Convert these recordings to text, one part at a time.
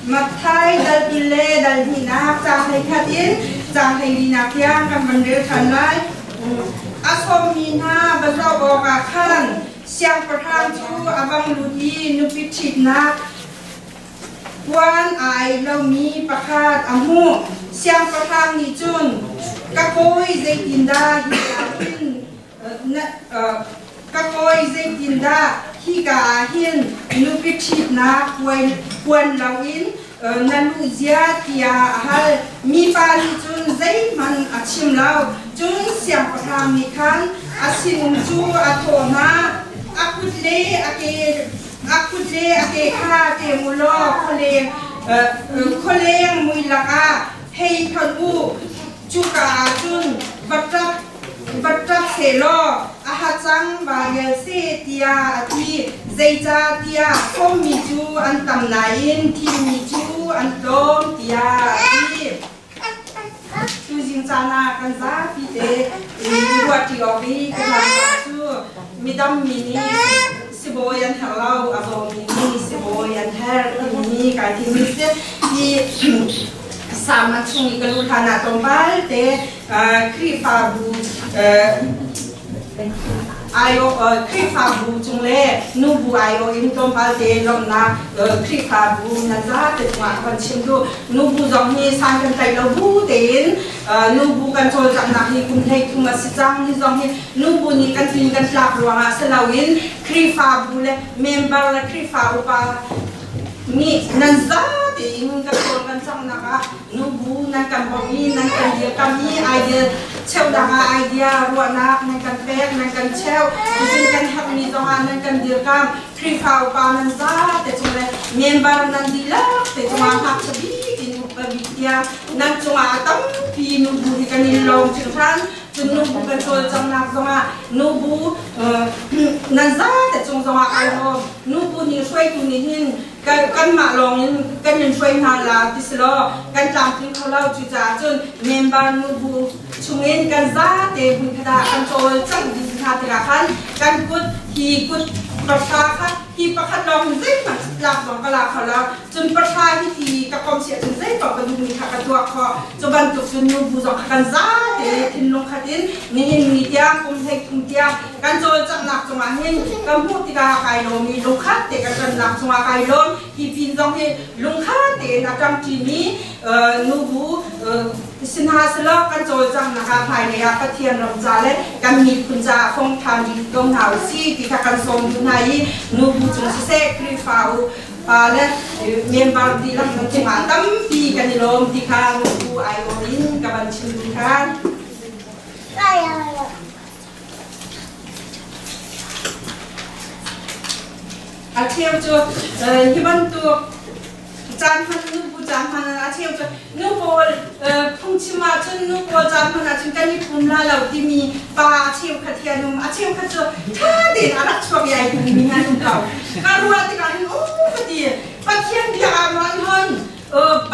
Matthai dal 20 le dal hnihnak caang 11 in caang 14nak tiang kan van rel ṭhan lai. A sawmmi hna va zoh awkah khan siangpahrang cu a vang lut i nupi ṭhitnak puan ai lomi pakhat a hmuh. Siangpahrang nih cun, Ka kawi zeitindah hi ah hin Ka kawi zeitindah hika ah hin nupi ṭhitnak puan loin na luh zia tiah a hal. Mipa nih cun zeihmanh a chim lo. Cun siangpahrang nih khan a sinum cu a thawh hna. A kut le a ke a kut le a ke kha ṭem u law khualeng mui lakah hei hlonh u. Cuka ah cun va ṭap Va ṭap sehlaw a hacang va rial seh tiah a ti. Zeicahtiah sawmmi cu an tam nain thimmi cu an tlawm tiah a ti. Tuzing caan ah kan zapi te i ruahṭi awk i ka hlan cu midammi nih sibawi an herh lo, a zawmi nih sibawi an herh timi kai thim si. Hi Sama chung i ka luh hlan ah tlawmpal te Khrihfabu aiawh Khrihfabu cung le nubu aiawh in tlawmpal te lawmhnak Khrihfabu nan zate cungah ka van chim duh. Nubu zong hi san kan tlaih lo bu tein nubu kan cawlcanghnak hi kum 13 a si cang. Hi zong hi nubu nih kan tlin kan tlak ruangah si loin Khrihfabu le member le Khrihfa upa nih nan zate in kan cawl kan canghnak ah nubu nan kan bawmh i nan kan dirkamh i idea cheuhnak ah idea ruahnak nan kan pek nan kan cheuh cucun kan herhmi zongah nan kan dirkamh Khrihfa upa nan zate cung le member nan dihlak te cungah ngakchia bik in upa bik tiang nan cungah a tampi nubu hi kan in lawm hringhran. Cun nubu kan cawlcanghnak zongah nubu nan zate cung zongah kai lawm. Nubu nih hruaitu nih hin kanmah lawng in kan in hruai hna la ti si law kan tlamtling kho lo. Cucaah cun member nubu chungin kan zate hmunkhat ah kan cawlcangh dih hna tikah khan kan kut hi kut pahra kha hi pakhat lawng in zeihmanh lak zong ka la kho lo. Cun pahra hi ti ka kom si ahcun zeipaoh ka duhmi kha ka tuah khawh. Cu bantuk cun nubu zong kha kan zate thinlung khat in nihin ni tiang kum 13 tiang kan cawlcanghnak cungah hin ka hmuh tikah kai lawm i lungkhat te ka ṭannak cungah kai lawm. Hi pin zong hi lungkhat tein a ṭangṭimi nubu si hna selaw kan cawlcanghnak ah hmailei ah Pathian ram ca le kan miphun caah fong ṭhan ding ko hna u si ti kha kan sawm duh hna i nubu cung siseh Khrihfa u pa le member dihlak nan cungah tampi kan i lawm ti kha nubu aiawh in ka van chim duh ṭhan. A cheu cu hi bantuk caan hman nubu caan hman a cheu cu nu pawl phungchim ahcun nu pawl caan hman ahcun kan i pum la lo timi pa a cheukhat hi an um. A cheukhat cu ṭha tein a rak chuak i ai pummi an um ko. Ka ruah tikah hin u ka ti. Pathian bia ah maw an hon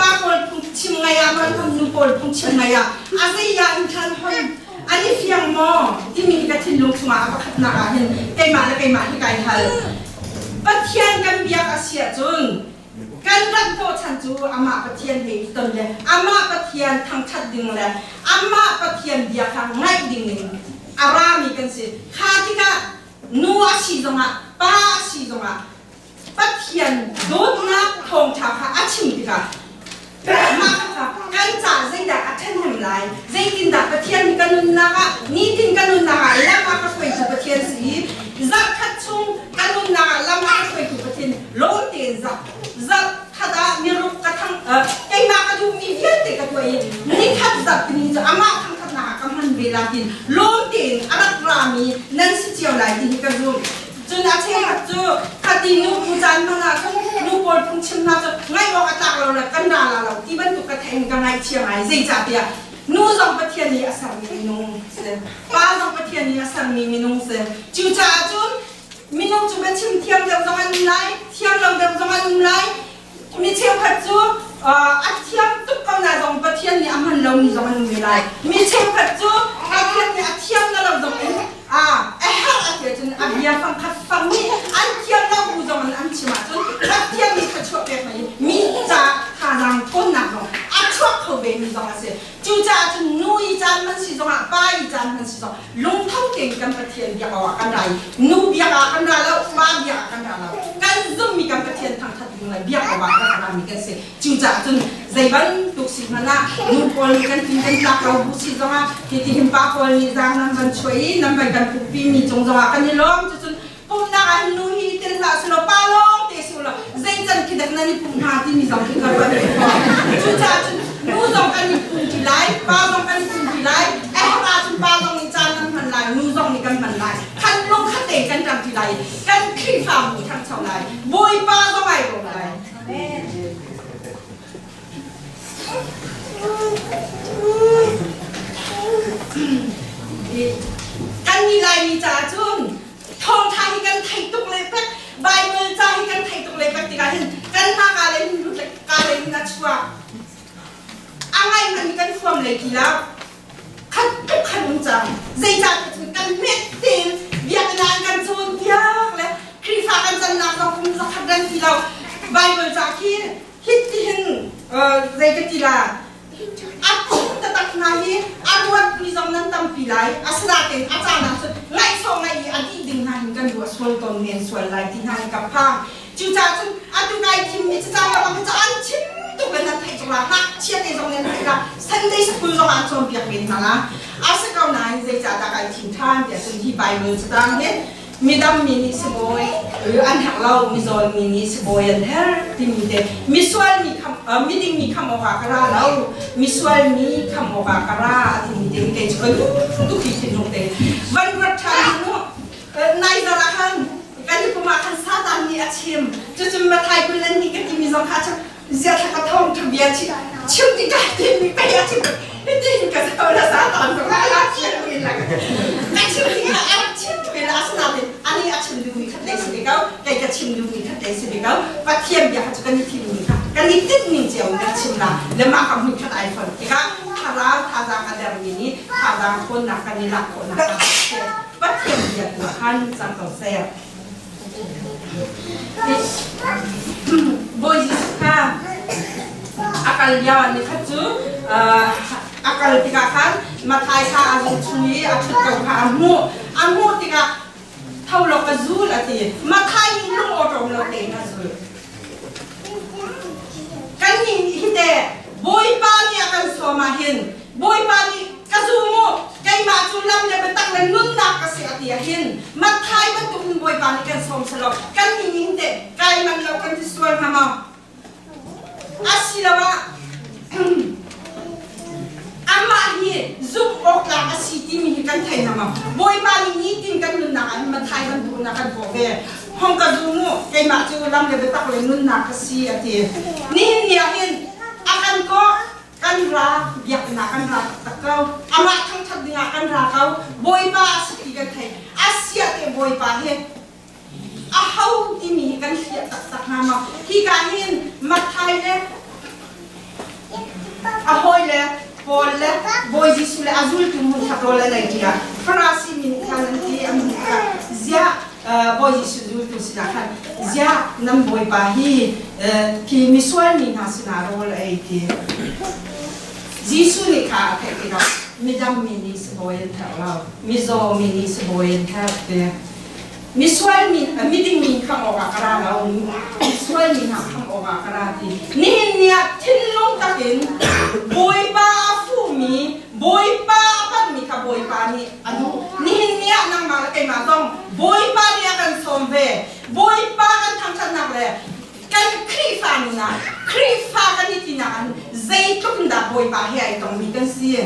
pa pawl phungchim ngai ah maw an hon nu pawl phungchim ngai ah a zei ah in ṭhan hon an i fiang maw timi ka thinlung chungah a pakhatnak ah hin keimah le keimah hi kai hal. Pathian kan biak a si ahcun kan rat hnawhchan cu amah Pathian he i ton le amah Pathian thangṭhat ding le amah Pathian bia kha ngaih ding in a rami kan si. Kha tikah nu a si zongah pa a si zongah Pathian dawtnak thawngṭha kha a chim tikah mah kha kan caah zeidah a ṭhahnem lai? Zeitindah Pathian hi ka nunnak ah nitin ka nunnak ah lam a ka hruaitu Pathian si i zarhkhat chung ka nunnak ah lam a ka hruaitu Pathian lawm tein zarh zarhkhat ah miruk ka thang keimah ka duhmi vialte ka tuah i nikhat zarh timi cu amah thangṭhatnak ah ka hman ve la tiin lawm tein a rak rami nan si cio lai ti hi ka zumh. Cun a cheukhat cu khati nu bu caan hmanh ah cun nu pawl phungchim hna cu ngaih awk a tlak lo le kan ra la lo ti bantuk ka theih in ka ngaihchia ngai. Zeicahtiah nu zong Pathian nih a sermi minung si, pa zong Pathian nih a sermi minung si. Cucaah cun minung cu biachim thiam deuh zong an um lai, thiam lo deuh zong an um lai. Mi cheukhat cu a thiam tuk ko na zong Pathian nih a hman lomi zong an um ve lai. Mi cheukhat cu Pathian nih a thiam na lo zong in a herh a ti ahcun a bia fangkhat fang nih an thiam lo bu zong in an chim ahcun Pathian nih thluachuah pek hna i mi caah. ve mi zong a si. Cucaah cun nu i caan hman si zongah pa i caan hman si zong lungtho tein kan Pathian biak awk ah kan ra i nu biak ah kan ra lo, pa biak ah kan ra lo. Kan zummi kan Pathian thangthat ding le biak awk ah kan rami kan si. Cucaah cun zei bantuk si hmanh ah nu pawl nih kan tin kan tlak lo bu si zongah hitihin pa pawl nih zaang nan van chuah i nan van kan pumpi mi cung zongah kan i lawm. Cucun pumhnak ah hin nu hi tel hlah selaw pa lawng te si ulaw zei can khi dak nan i pum hnga timi zong khi ka ruat ve fawn. Cucaah cun nu zong kan i pum ṭi lai, pa zong kan i pum ṭi lai, a herh ahcun pa zong nih caan kan hman lai, nu zong nih kan hman lai. Khan lungkhat tein kan ṭang ṭi lai i kan Khrihfabu ṭhangcho lai. Bawipa zong ai lawm lai. Kan nih Laimi caah cun thawngṭha hi kan theih tuk le pek Bible ca hi kan theih tuk le pek tikah hin kan hna le hin lut le ka le hin a chuak a ngai hmanh hi kan huam lei ti lo khat tuk khan um cang zeicah cun kan hmet tein biakinn ah kan cawn piak le Khrihfa kan cannak zong kum zakhat ran ti lo Bible ca khi hit ti hin zei ka ti la A phung taktak hna hi a ruatmi zong nan tampi lai. Asinain a caan ah cun ngaihsawh ngaih i a dih ding hna hin kan ruah sual tawn men sual lai ti hna hi ka phang. Cucaah cun atu kai thimmi cacang bang hi an chim tuk le nan theih tuk la ngakchia te zong nan theih la Sunday school zong ah an cawnpiak men hna la. A si ko nain zeicahdah kai thim ṭhan tiah cun hi Bible catang hi midam mi nih sibawi an herh lo mizaw mi nih sibawi an herh timi te misual mi kham miding mi kham awkah ka ra lo misual mi kham awkah ka ra a timi te kei cu ka duh tuk hi thinlung te van ruat ṭhan nu nai zar ah khan kan i kum ah khan satan nih a chim cucun Mathai 22 ka timi zong kha cu zia thla ka thong tha bia chi chim ti ka ti mi pe ya chim tin ka sa la sa tan ko la chim mi la ka chim ti ka a chim mi la asna te ani a chim du mi khat le si ko kai ka chim du mi khat le si ko pathian bia kha chu kan ni thim mi kha kan ni tit ning chiao kan chim la le ma ka mun khat iphone ti ka thara thazang a der mi ni thazang thon nak kan ni lak ko na pathian bia tu khan chang ko se Bawi Jesuh kha a kal lio ah nikhat cu a kal tikah khan Matthai kha a zung chung i a ṭhut ko kha a hmuh. A hmuh tikah tho law ka zul a ti. Matthai nih lung awṭawm lo tein a zul. Kannih nih hi teh Bawipa nih a kan sawm ah hin Bawipa nih ka zum u keimah cu lam le biatak le nunnak ka si a ti ah hin Matthai bantuk in Bawipa nih kan sawm selaw kannih nih hin teh kai man lo kan ti sual hnga maw? Asiloah amah hi zumh awk tlak a si timi hi kan thei hna maw? Bawipa nih nitin kan nunnak ah hin Matthai bantuk in a kan kawh ve. Hong ka zum u, keimah cu lam le biatak le nunnak ka si a ti. Nihin ni ah hin a kan kawh, kan ra, biakinn ah kan ra taktak ko. Amah thangṭhat dingah kan ra ko. Bawipa a si ti kan thei. A siah te Bawipa hi aho timi hi kan hliah taktak hnga maw? Hika hin Matthai le a hawi le Paul le Bawi Jesuh le a zultu hmun kha rawl an ei tiah Farasi mi nih khan an ti an hmuh tikah ziah Bawi Jesuh zultu sinah khan ziah nan Bawipa hi khi misual mi hna sinah rawl a ei ti Jesuh nih kha a theih tikah midang mi nih sibawi an herh lo mizaw mi nih sibawi an herh ti Misual mi miding mi khamh awkah ka ra lo, misual mi hna khamh awkah ka ra ti. Nihin ni ah thinlung takin Bawipa a fuhmi, Bawipa a panhmi kha Bawipa nih a duh. Nihin ni ah nangmah le keimah zong Bawipa nih a kan sawm ve. Bawipa kan thangṭhatnak le kan Khrihfa nun ah Khrihfa kan i tinak ah zeitluk in dah Bawipa he ai tongmi kan si.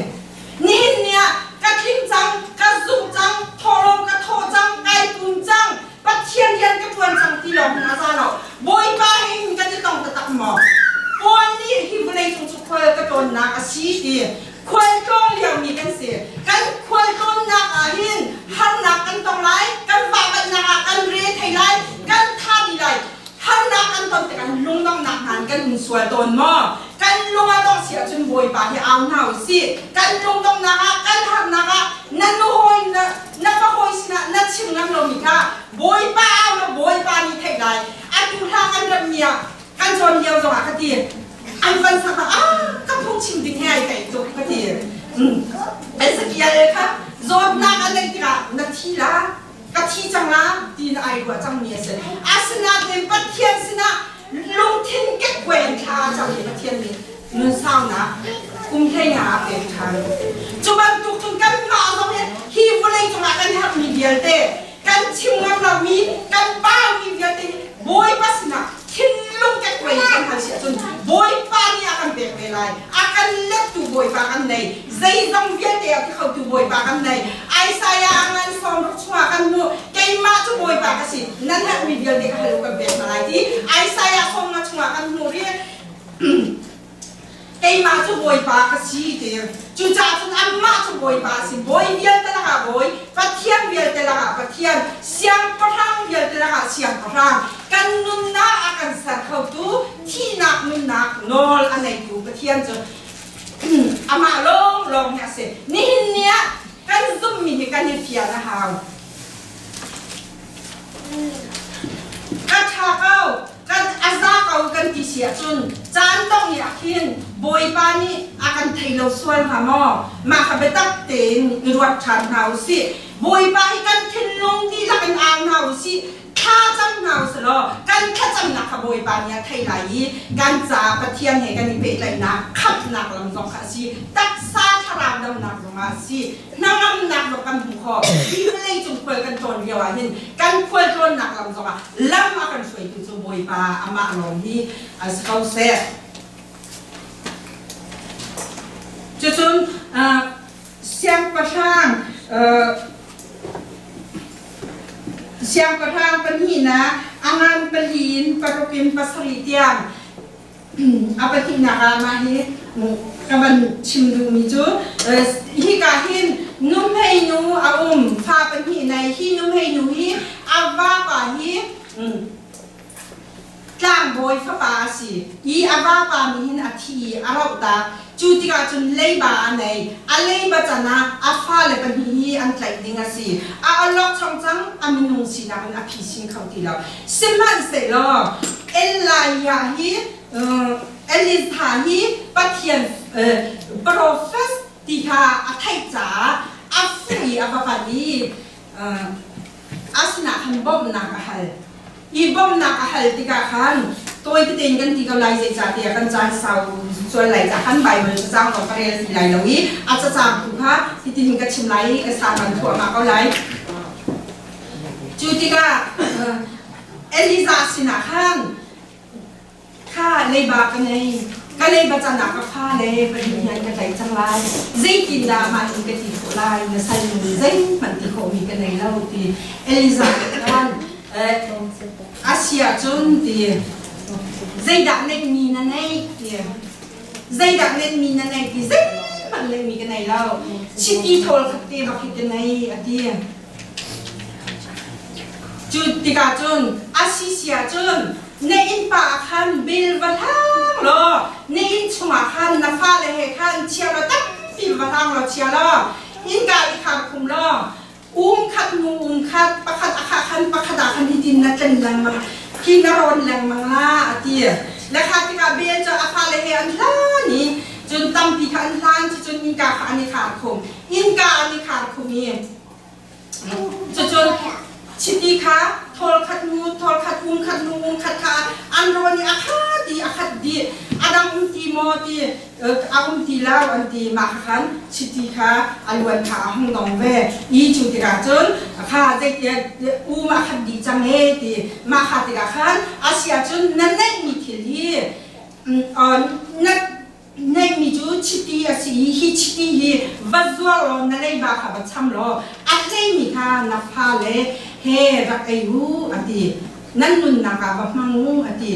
Nihin ni ah ka tling cang, ka zumh cang, thawhlawm ka thawh cang, kai pum cang, Pathian rian ka ṭuan cang ti lawng hin a za lo. Bawipa he hin kan i tong taktak maw? Paul nih hi vawleicung cu khual ka tlawnnak a si ti khual tlawng liomi kan si. Kan khual tlawnnak ah hin harnak kan tong lai, kan vahvaihnak ah kan re thei lai, kan tha dih lai. Harnak kan ton tikah lungdonghnak hna in kan um sual tawn maw? Kan lung a dongh si ahcun Bawipa hi au hna u sih. Kan lungdonghnak ah, kan harnak ah na nuhawi na, na pahawi sinah na chim ngam lomi kha Bawipa au law Bawipa nih theih lai. Atu hla kan rammi ah kan cawn lio zongah ka ti. An van sak ah, ah ka phungchim ding he ai. vial kha zawtnak a neih tikah na thi la ka thi cang la ti na ai ruah cangmi a si. Asinain Pathian sinah lungthin kekkuai in thla a cam i Pathian nih nunsaunak kum 15 a pek ṭhan. Cu bantuk cun kanmah zong hi hi vawlei cungah kan herhmi vialte kan chim ngam lomi kan baumi vialte hi Bawipa sinah thinlung kekkuai in kan hal si ahcun Bawipa nih a kan pek ve lai. A kan lettu Bawipa kan nei. Zeizong vialte a ti khotu Bawipa kan nei. Isaiah a ngan 60 chungah kan hmuh. Keimah cu Bawipa ka si. Nan herhmi vialte ka hal u kan pek hna lai ti. Isaiah 50 chungah kan hmuh rih. Keimah cu Bawipa ka si ti. Cucaah cun anmah cu Bawipa a si. Bawi vialte lakah Bawi, Pathian vialte lakah Pathian, Siangpahrang vialte lakah Siangpahrang, kan nunnak a kan ser khotu, thihnak nunnak nawl a neitu Pathian cu amah lawnglawng hi a si. Nihin ni ah kan zumhmi hi kan i fian a hau. Ka ṭha ko, kan a za ko kan ti si ahcun caan dongh i ah khin Bawipa nih a kan thei lo sual hnga maw? Mah kha biatak tein i ruat ṭhan hna u sih. Bawipa hi kan thinlung dihlak in au hna u sih. Thla cam hna u sih law kan thlacamnak kha Bawipa nih a thei lai i kan caah Pathian he kan i pehtlaihnak khamhnak lam zong kha a si. Taksa thlarau damnak zong ah a si. Hnangamnak zong kan hmu khawh. Hi vawlei cung khual kan tlawn lio ah hin kan khual tlawnnak lam zong ah lam a kan hruaitu cu Bawipa amah lawng hi a si ko seh. Cucun siangpahrang siangpahrang pahnihnak a ngan pali in paruk in pasarih tiang A pahnihnak ah mah hi ka van chim duhmi cu hika hin nuhmei nu a um fa pahnih nei hi nuhmei nu hi a vapa hi tlangbawi fapa a si i a vapa nih hin a thi i a rauh ta cu tikah cun leiba a nei a leiba can ah a fale pahnih hi an tlaih ding a si a awlok chong cang a minung sinak in a phisin kho ti lo Sihmanhsehlaw Elijah hi Elijah hi Pathian profet ti kha a theih caah a fuh i a va panh i a sinah khan bawmhnak a hal. I bawmhnak a hal tikah khan tawi tete in kan ti ko lai zeicahtiah kan caan sau sual lai caah khan Baibal cacang zong ka rel ti lai lo i a cacang tu kha hitihin ka chim lai i ka sa kan thuahmah ko lai. Cu tikah Elijah sinah khan kha leiba ka ngei ka leiba can ah ka fale pahnih an ka tlaih cang lai zeitindah mah in ka ti khawh lai na sal nu zeihmanh ti khawhmi ka nei lo ti Elijah nih khan a si ahcun ti zeidah neihmi na neih ti zeidah neihmi na neih ti zeihmanh neihmi ka nei lo chiti thawl khat te bak hi ka nei a ti Cu tikah cun a si si ahcun na innpa ah khan bil va hlang law na inn chungah khan na fale he khan chia law tampi va hlang law chia law innka i khar khum law um khat hnu um khat pakhat a khah khan pakhat ah khan hitin na tlen lengmang hi na rawn lengmang la a ti. Le kha tikah bel cu a fale he an hlan i cun tampi kha an hlan cucun innka kha an i khar khum. Innka an i khar khum i Cucun chiti kha thawl khat nu thawl khat um khat nu um khat kha an rawn i a khat i a khat dih a dang um ti maw ti a um ti lo an ti mah kha khan chiti kha a luan kha a hung dong ve i cu tikah cun kha zeitia um a khat dih cang e ti mah kha tikah khan a si ahcun na neihmi thil hi na Neihmi cu chiti a si i hi chiti hi va zuar law na leiba kha va cham law a hleimi kha na fale he rak ei u a ti. Nan nunnak ah va hmang u a ti.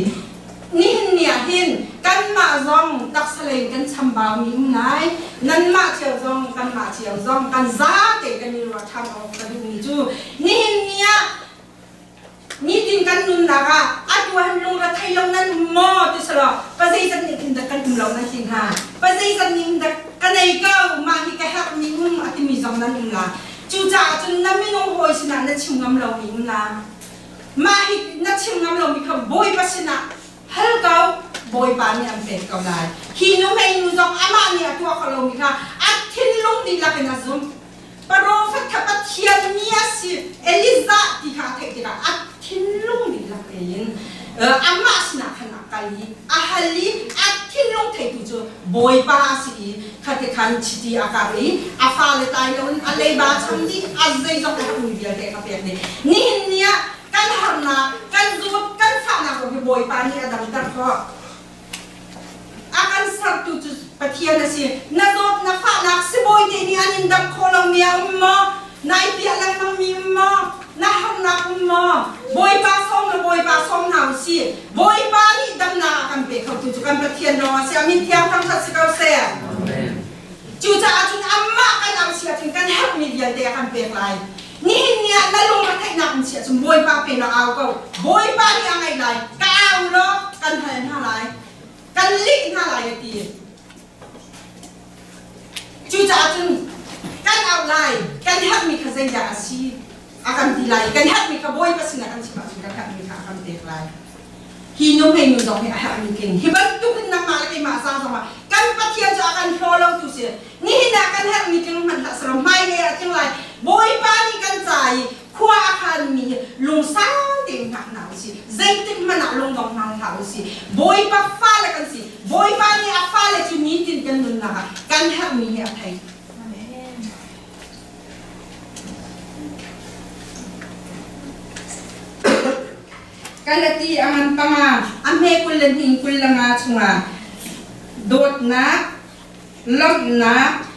Nihin ni ah hin kanmah zong taksa lei in kan chambaumi um lai. Nanmah cio zong kanmah cio zong kan zate kan i ruah ṭhan awk ka duhmi cu nihin ni ah Nitin kan nunnak ah atu han lungrethei lo nan um maw ti selaw pazeizat nih khin dah kan um lo nan ti hnga pazeizat nih dah ka nei ko mah hi ka herh mi um a timi zong nan um la cucaah cun na minung hawi sinah na chim ngam lomi um la mah hi na chim ngam lomi kha bawipa sinah hal ko bawipa nih an pek ko lai hi nu hei nu zong amah nih a tuah kho lomi kha a thinlung dihlak in a zumh. Profet kha Pathian mi a si Elijah ti kha a theih tikah a thinlung dihlak tein amah sinah khan a kal i a hal i a thinlung theitu cu Bawipa a si i khati khan chiti a kar i a fale tai loin a leiba cham dih a zeizong a herhmi vialte a pek dih. Nihin ni ah kan harnak, kan zawt, kan fahnak zong hi Bawipa nih a damter khawh. A kan sertu cu Pathian a si. Na zawt, na fahnak sibawi te nih an in damh khawh lomi a um maw? Nai piah lengmangmi um maw? Na harnak um maw? Bawipa sawm na Bawipa sawm hna u sih. Bawipa nih damnak a kan pe khotu cu kan Pathian lawng a si. A min thiang thangṭhat si ko seh. Cucaah cun amah kan au si ahcun kan herhmi vialte a kan pek lai. Nihin ni ah na lung a theihnak in si ahcun Bawipa pe law au ko. Bawipa nih a ngaih lai. Ka au law kan hal hna lai. Kan lih hna lai a ti. Cucaah cun kan auh lai. Kan herhmi kha zeidah a si? A kan ti lai. Kan herhmi kha Bawipa sinah kan chim ahcun kan herhmi kha a kan pek lai. Hi nu hmeinu zong hi a herhmi tling. Hi bantuk in nangmah le keimah za zong ah kan Pathian cu a kan hlaw lo tu si. Nihin ah kan herhmi tling hmanh hlah selaw hmailei ah tling lai. Bawipa nih kan ca i khua a khanmi hi lungsau tein hngak hna usih. Zeitik hmanh ah lungdong hna hlah usih. Bawipa fale kan si. Bawipa nih a fale cu nitin kan nunnak ah kan herhmi hi a thei. Galati a ngan panga, a hme 20 le hning 25 chungah dawtnak, lawmhnak,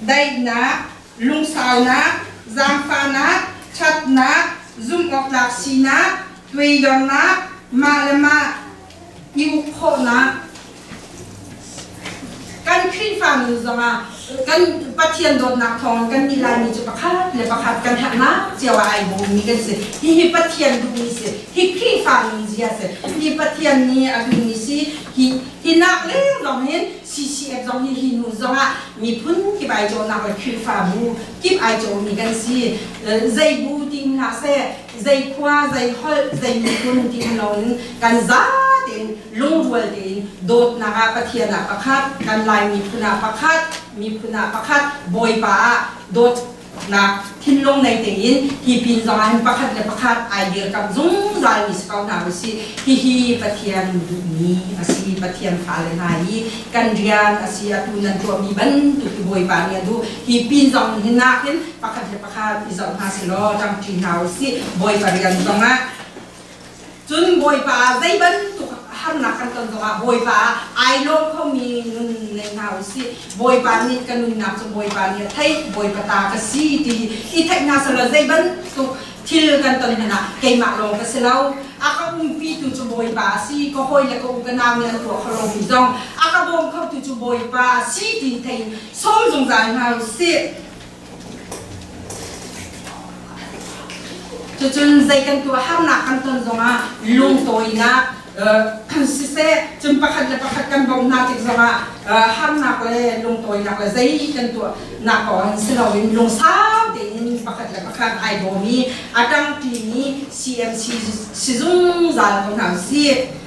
daihnak, lungsaunak, zaangfahnak, ṭhatnak, zumhawktlak sinak, tuidornak, mah le mah i uk khawhnak, Kan Khrihfa nun zongah kan Pathian dawtnak thawngin kan nih Laimi cu pakhat le pakhat kan herhnak cio ah ai bawmmi kan si. Hihi Pathian duhmi si. Hi Khrihfa nunzia si. Hi Pathian nih a duhmi si. Hi hi nak leng zong hin CCF zong hi hi hnu zongah miphun kip ai cawhnak le Khrihfabu kip ai cawhmi kan si. Zei bu ti hna seh, zei khua, zei holh, zei miphun ti loin kan za tein lungrual tein dawtnak ah Pathian ah pakhat, kan Lai miphun ah pakhat, miphun ah pakhat, Bawipa ah dawtnak thinlung nei tein hi pin zong ah hin pakhat le pakhat ai dirkamh zungzal mi si ko hna usih. Hihi Pathian duhmi a si. Pathian fale hna hi kan rian a si. Atu nan tuahmi bantuk hi Bawipa nih a duh. Hi pin zong hin nakin pakhat le pakhat i zoh hna selaw ṭangṭi hna usih. Bawipa rian zong ah Cun Bawipa zei bantuk harnak kan ton zongah Bawipa ai lawm khomi nun nei hna usih. Bawipa nih ka nunnak cu Bawipa nih a theih, Bawipa ta ka si ti i theih hna selaw zei bantuk thil kan ton hmanh ah keimah lawng ka si lo. A ka umpitu cu Bawipa a si, ka hawi le ka u ka nau nih an tuah kho lomi zong a ka bawm khotu cu Bawipa a si ti thei in sawm zungzal hna usih. Cucun zei kan tuah harnak kan ton zongah lungtawinak siseh, cun pakhat le pakhat kan bawmh hna tik zongah harnak le lungtawinak le zei kan tuahnak paoh hin si loin lungsau tein pakhat le pakhat ai bawm i a ṭangṭimi CMC si zungzal ko hna usih.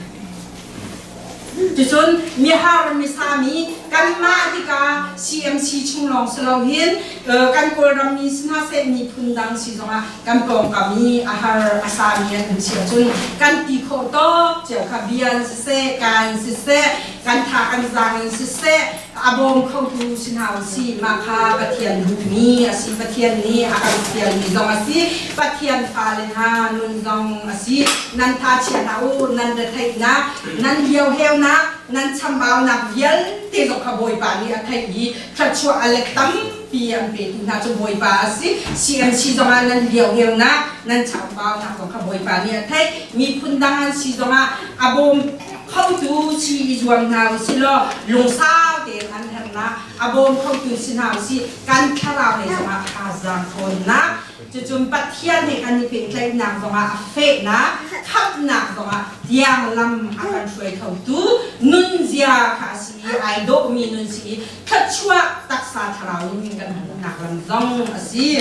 Cucun mihar misami kanmah hika CMC chung lawng si lo hin kan Kawlram mi si hna seh miphun dang si zongah kan pawngkam i a har a sami an um si ahcun kan ti khawh tawk cio kha bia in siseh ka in siseh kan tha kan zaang in siseh a bawm khotu si hna usih mah kha Pathian duhmi a si Pathian nih a kan fialmi zong a si Pathian fale hna nun zong a si nan tha chia hlah u nan retheihnak nan lioheunak nan chambaunak vialte zong kha Bawipa nih a theih i thluachuah a let tampi an petu hna cu Bawipa a si CMC zongah nan lioheunak nan chambaunak zong kha Bawipa nih a theih miphun dang an si zongah a bawm khotu si i zuam hna u si law lungsau tein an herhnak a bawm khotu si hna u si kan thlarau lei zongah thazaang ṭhawnnak cucun Pathian he kan i pehtlaihnak zongah a fehnak khamhnak zongah tiang lam a kan hruai khotu nunzia kha a si i ai dawhmi nun si i thluachuah taksa thlarau in kan hmuhnak lam zong a si.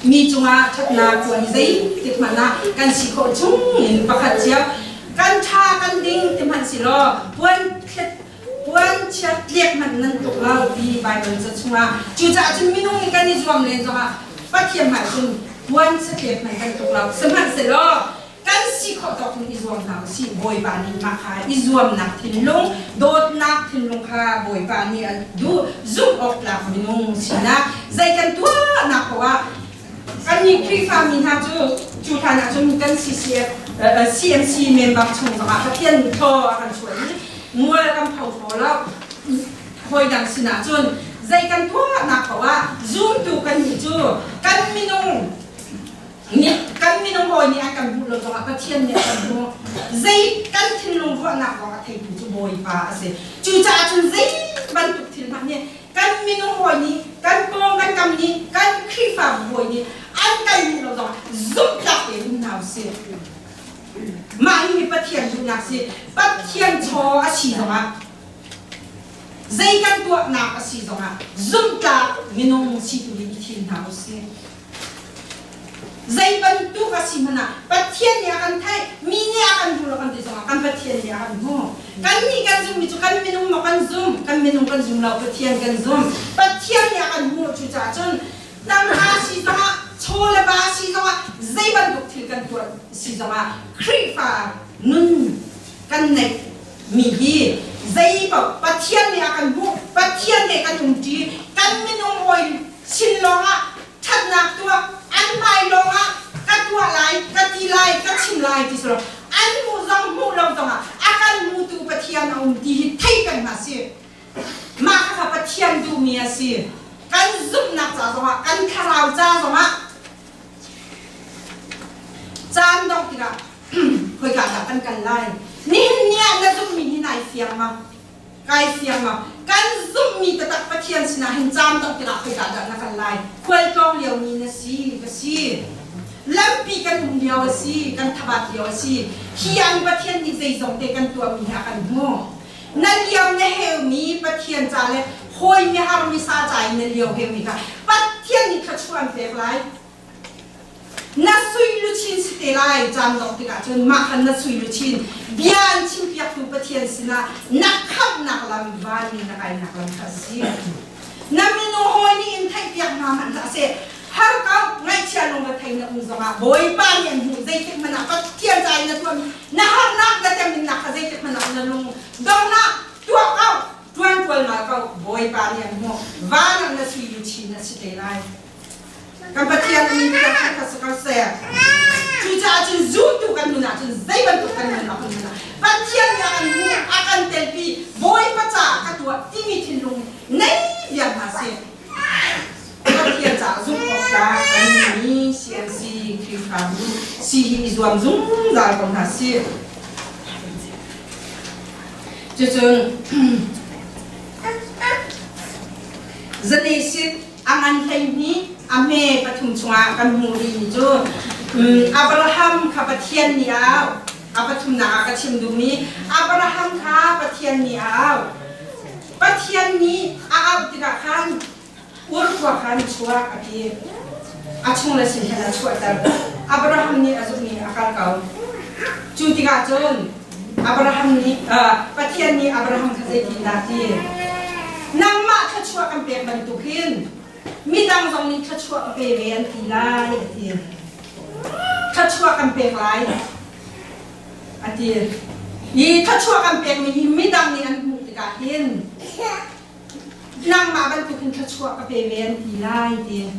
Mi cungah ṭhatnak tuah hi zeitik hmanh ah kan si khawh chung in pakhat cio kan ṭha kan ding ti hmanh si law puan thlet. Puanchia tliak hmanh nan tluk lo ti Baibal ca chungah. Cucaah cun minung nih kan i zuam len zongah Pathian hmai cun puanchia tliak hmanh kan tluk lo. Sihmanhsehlaw kan si khawh tawk in i zuam hna usih. Bawipa nih mah kha i zuamnak thinlung, dawtnak thinlung kha Bawipa nih a duh. Zumh awk tlak minung sinak zei kan tuahnak paoh ah Kannih Khrihfami hna cu cu hlan ah cun kan CCF, CMC member chung zongah Pathian thaw a kan chuah i mual kan pho thaw lo. Hawi dang sinah cun zei kan tuahnak paoh ah zumtu kannih cu kan minung nih kan minung hawi nih an kan hmuh lo zongah Pathian nih a kan hmuh. Zei kan thinlung ruahnak zong a theitu cu Bawipa a si. Cucaah cun zei bantuk thil hmanh nih kan minung hawi nih kan pawng kan kam nih kan Khrihfabu hawi nih an kan hmuh lo zongah zumhtlak tein um hna usih. Mah hi Pathian duhnak si. Pathian chaw a si zongah zei kan tuahnak a si zongah zumhtlak minung si tu hi i thim hna usih. Zei bantuk a si hmanh ah Pathian nih a kan theih, mi nih a kan hmu lo kan ti zongah kan Pathian nih a kan hmu. Kannih kan zummi cu kan minung maw kan zum, kan minung kan zum lo, Pathian kan zum. Pathian nih a kan hmuh cucaah cun tangka si zongah, chaw le va si zongah, zei bantuk thil kan tuah si zongah Khrihfa nun kan neih mi hi zei paoh Pathian nih a kan hmuh, Pathian he kan umṭi, kan minung hawi sin lawngah ṭhatnak tuah an hmai lawngah ka tuah lai, ka ti lai, ka chim lai ti selaw an hmuh zong hmuh lo zongah a kan hmutu Pathian a um ti hi thei peng hna sih. Mah kha Pathian duhmi a si. Kan zumhnak ca zongah, kan thlarau ca zongah caan dongh tikah khoika dah kan kal lai? Nihin ni ah na zumhmi hi nai fiang ma? Kai fiang ma? Kan zumhmi taktak Pathian sinah hin caan dongh tikah khoika dah na kal lai? Khualtlawng liomi na si, ka si. Lampi kan um lio a si, kan thabat lio a si. Hi an Pathian nih zeizong te kan tuahmi hi a kan hmuh. Na lio na heumi Pathian ca le hawi mihar misa ca in na lio heumi kha Pathian nih thluachuah an pek lai. Na sui luchin si te lai caan dongh tikah cun mah khan na sui luchin bia an chimpiaktu Pathian sinah na khamhnak lam vanmi na kainak lam kha a si. Na minung hawi nih in theihpiak hna hmanh hlah seh har ko ngaihchia lungrethei na um zongah Bawipa nih an hmuh zeitik hmanh ah Pathian ca in na tuahmi na harnak na teminnak kha zeitik hmanh ah na lung dongnak tuah ko tuan tualmal ko Bawipa nih an hmuh van ah na sui luchin a si te lai. Kan Pathian a min thiang kha si ko seh. Cucaah cun zumtu kan nun ahcun zei bantuk kan nun a hun hmanh ah Pathian nih a kan hmuh, a kan telpi, Bawipa caah ka tuah timi thinlung nei vial hna sih. Pathian caah zumh awk tlak a nungmi CNC Khrihfabu si hi i zuam zungzal ko hna sih. Cucun Zanesit a ngan 12 a hme pathum chungah kan hmuh rihmi cu Abraham kha Pathian nih a auh. A pathumnak ah ka chim duhmi Abraham kha Pathian nih a auh. Pathian nih a auh tikah khan Ur khua khan chuak a ti. A chung le sin hen a chuahter. Abraham nih a zumh i a kal ko. Cu tikah cun Abraham nih Pathian nih Abraham kha zeitindah ti? Nangmah thluachuah kan pek bantuk hin midang zong nih thluachuah ka pe ve an ti lai a ti. Thluachuah kan pek lai a ti. Hi thluachuah kan pekmi hi midang nih an hmuh tikah hin nangmah bantuk hin thluachuah ka pe ve an ti lai ti.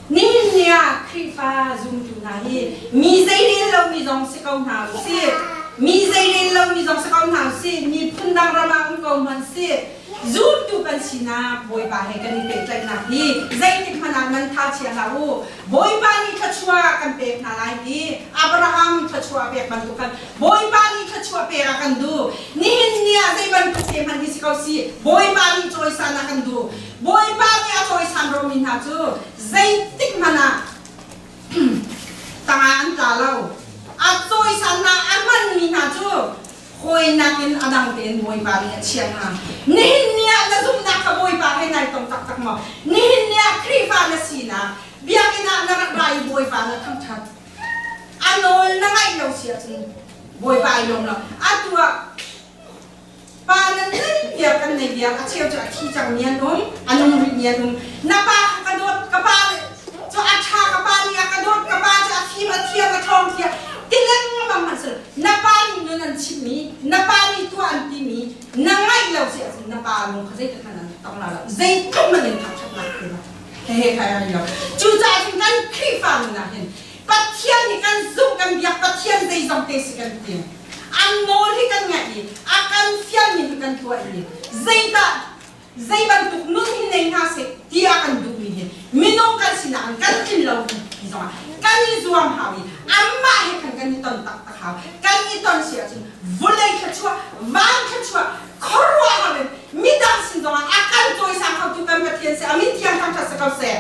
Nihin ni ah Khrihfa zumtu hna hi mi zei rel lomi zong si ko hna usih. Mi zei rel lomi zong si ko hna usih. Miphun dang ram ah um ko hmanh sih. Zumtu kan sinak Bawipa he kan i pehtlaihnak hi zeitik hmanh ah nan tha chia hlah u. Bawipa nih thluachuah kan pek hna lai ti Abraham thluachuah pek bantuk khan Bawipa nih thluachuah pek a kan duh. Nihin ni ah zei bantuk te hmanh hi si ko si Bawipa nih cawisan a kan duh. Bawipa nih a cawisan romi hna cu zeitik hmanh ah tangah an tla lo. A cawisan hna a hmanmi hna cu hawi nakin a dang tein Bawipa nih a chiah hna. Nihin ni ah na zumhnak kha Bawipa he nai tong taktak maw? Nihin ni ah Khrihfa na sinak biakinn ah na rak ra i Bawipa na thangṭhat. A nawl na ngaih lo si ahcun Bawipa ai lawm lo. Atu ah pa nan nei viar kan nei. nei vial a cheu cu a thi cang mi an um a nung rih mi an um na pa kha ka dawt ka pa cu a ṭha ka pa nih a ka dawt ka pa cu a fim a thiam a ṭhawng tiah ti lengmang hmanh seh na pa nih nun an chimhmi na pa nih tuah an timi na ngaih lo si ahcun na pa lung kha zeitik hmanh an tong la lo zeitluk hmanh in thangṭhatnak pe lo hehe kai ai lo cucaah cun kan Khrihfa nun ah hin Pathian nih kan zumh kan biak Pathian zeizong te si kan ti an nawl hi kan ngaih i a kan fialmi hi kan tuah i zeidah zei bantuk nun hi nei hna seh ti a kan duhmi hi minung kan sinak in kan tlin lo ti zongah kan i zuam hau i anmah he khan kan i ton taktak hau kan i ton si ahcun vawlei thluachuah van thluachuah khuaruahhar in midang sin zongah a kan cawisang khotu kan Pathian si amin thiang thangṭhat si ko seh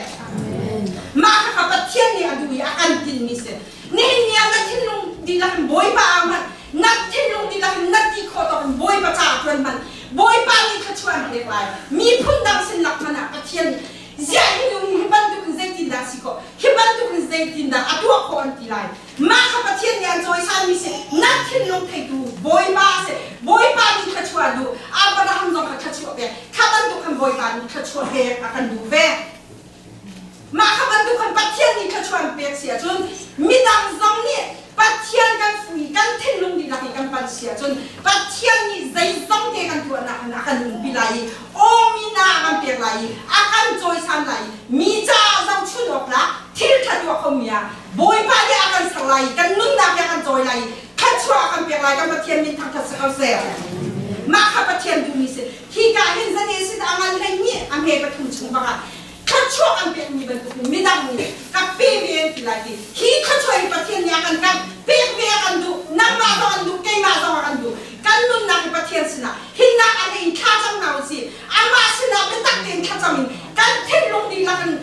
mah khakha Pathian nih a duh i a kan tinhmi si nihin ni ah na thinlung dihlak in Bawipa ah hmanh na thinlung dihlak in na ti khawh tawk in Bawipa caah ṭuan hmanh Bawipa nih thluachuah an pek lai miphun dang sin lak hmanh ah Pathian ziah hi nu hi bantuk in zeitindah si khawh hi bantuk in zeitindah a tuah khawh an ti lai mah kha Pathian nih an cawisanmi si na thinlung theitu Bawipa a si Bawipa nih thluachuah a duh Abraham zong kha thluachuah pek kha bantuk khan Bawipa nih thluachuah pek a kan duh ve Mah kha bantuk khan Pathian nih thluachuah an pek si ahcun midang zong nih Pathian kan fui kan thinlung dihlak in kan panh si ahcun Pathian nih zeizong te kan tuahnak in a kan umpi lai i awmina a kan pek lai i a kan cawisan lai i mi caah zohchun awk lah thil ṭha tuah khomi ah Bawipa nih a kan ser lai i kan nunnak hi a kan cawi lai i thluachuah a kan pek lai kan Pathian min thangṭhat si ko seh. Mah kha Pathian duhmi si. Hi ka hin zane sin a ngan 12 a hme pathum chung bangah thluachuah kan pekmi bantuk in midang nih ka pe ve an ti lai ti hi thluachuah hi Pathian nih a kan kan pek ve a kan duh nangmah zong an duh keimah zong a kan duh kan nunnak hi Pathian sinah hinnak a hlei in thlacam hna usih amah sinah biatak tein thlacam in kan thinlung dihlak in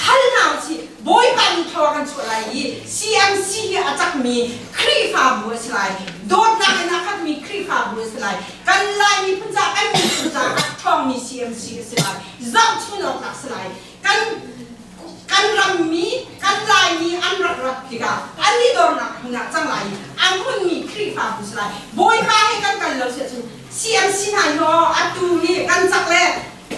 hal hna usih Bawipa nih thaw a kan chuah lai i CMC hi a cakmi Khrihfabu a si lai dawtnak in a khatmi Khrihfabu a si lai kan Lai miphun caah kan miphun caah a ṭhawngmi CMC a si lai zohchun awk tlak si lai kan kan rammi kan Laimi an rak rat tikah an i dornak hmun ah cang lai i a hmunmi Khrihfabu si lai Bawipa he kan kal lo si ahcun CMC hna hi aw atu hi kan cak le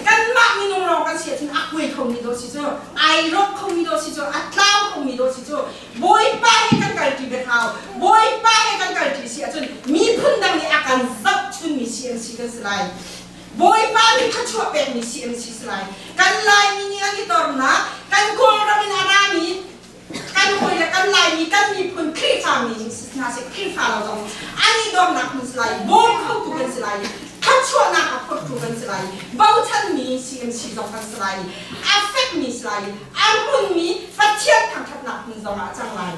kanmah minung lawng kan si ahcun a kuai khomi dawh si cu ai rawk khomi dawh si cu a tlau khomi dawh si cu Bawipa he kan kalṭi bia hau Bawipa he kan kalṭi si ahcun miphun dang nih a kan zohchunmi CMC kan si lai Bawipa nih thluachuah pekmi CMC si lai kan Laimi nih an i tornak kan Kawlram in a rami kan hawi le kan Laimi kan miphun Khrihfami hna seh Khrihfa lo zong an i dornak hmun si lai bawm khotu kan si lai thluachuahnak a phortu kan si lai bochanmi CMC zong kan si lai a fekmi si lai a hmunmi Pathian thangṭhatnak hmun zong ah a cang lai.